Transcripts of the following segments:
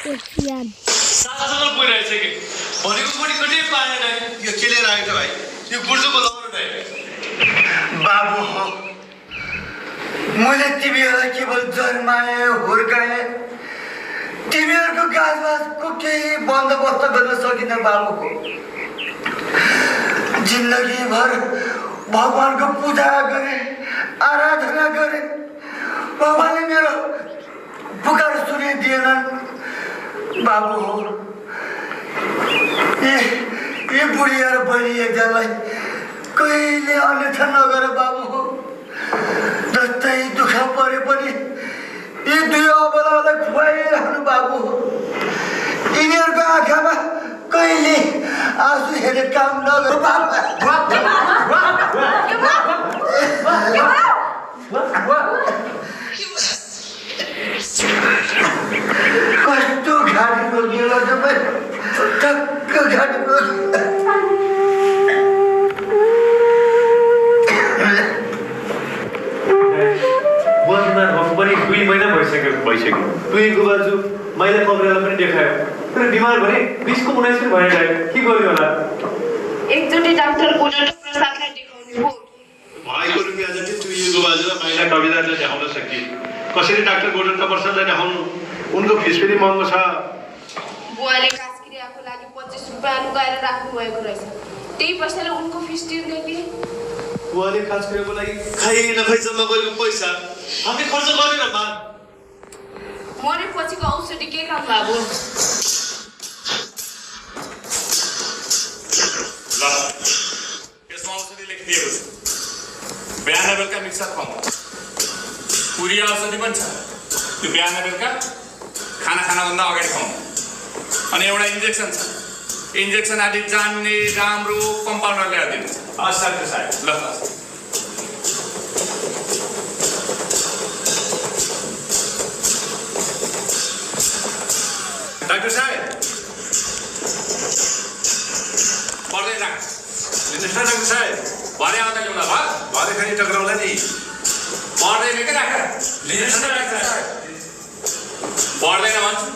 Asian साँझसम्म पुगिरहेछ कि भनेको कोटी पाएन यो के लिएर आएको भाइ यो गुर्जोको लाउनु भाइ बाबु हो मैले तिमीहरूलाई केवल जन्माए हुर्काएँ तिमीहरूको गाछबासको केही बन्दोबस्त गर्न सकिनँ बाबु हो जिन्दगीभर भगवानको पूजा गरेँ आराधना गरेँ भगवानले मेरो पुकार सुनिदिएनन् बाबु हो यी बुढी र बहिनी एकजनालाई कहिले अन्यथा नगर बाबु हो जस्तै दुःख परे पनि यी दुई अबलालाई खुवाइरहनु बाबु हो यिनीहरूको आँखामा कहिले आँसु हेर्ने काम नगर कस्तो घाँटी रोकियो तपाईँ टक्क घाँटी रोकियो पनि 2 महिना भइसक्यो तुईको बाजु मैले कमरेलाई पनि देखायो तर बिमार भने 20 को 19 पनि भएर गयो के गर्यो होला एकचोटि डाक्टर गोडर प्रसादलाई देखाउने हो भाइको रुपियाँ जति तुईको बाजुमा महिला कवितालाई देखाउन सकि कसरी डाक्टर गोडर प्रसादलाई देखाउनु उनको फिस पनि महँगो छ बुवाले कास्क्रियाको लागि 25 रुपैयाँ लुगाएर राख्नु भएको रहेछ त्यही पैसाले उनको फिस तिर्दै थिए बुवाले कास्क्रियाको लागि खाइ नखाइ जम्मा गरेको पैसा हामीले खर्च गरेन मा मरेपछिको औषधि के काम बाबु ल यसमा औषधि लेखिदिएको छ बिहान बेलुका मिक्सर खुवाउनु पुरी औषधि पनि छ त्यो बिहान बेलुका खाना खानभन्दा अगाडि खुवाउनु अनि एउटा इन्जेक्सन छ इन्जेक्सन आदि जान्ने राम्रो कम्पाउन्डर ल्याएर दिनु डाक्टर साहब ल डाक्टर साहब पढ्दै राख लिनुहोस् न डाक्टर साहब भरे आउँदा ल्याउँला भयो भरे फेरि टक्राउला नि पढ्दैन के राख लिनुहोस् न डाक्टर साहब पढ्दैन भन्छु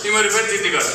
तिमीहरू फेरि जिद्दी गर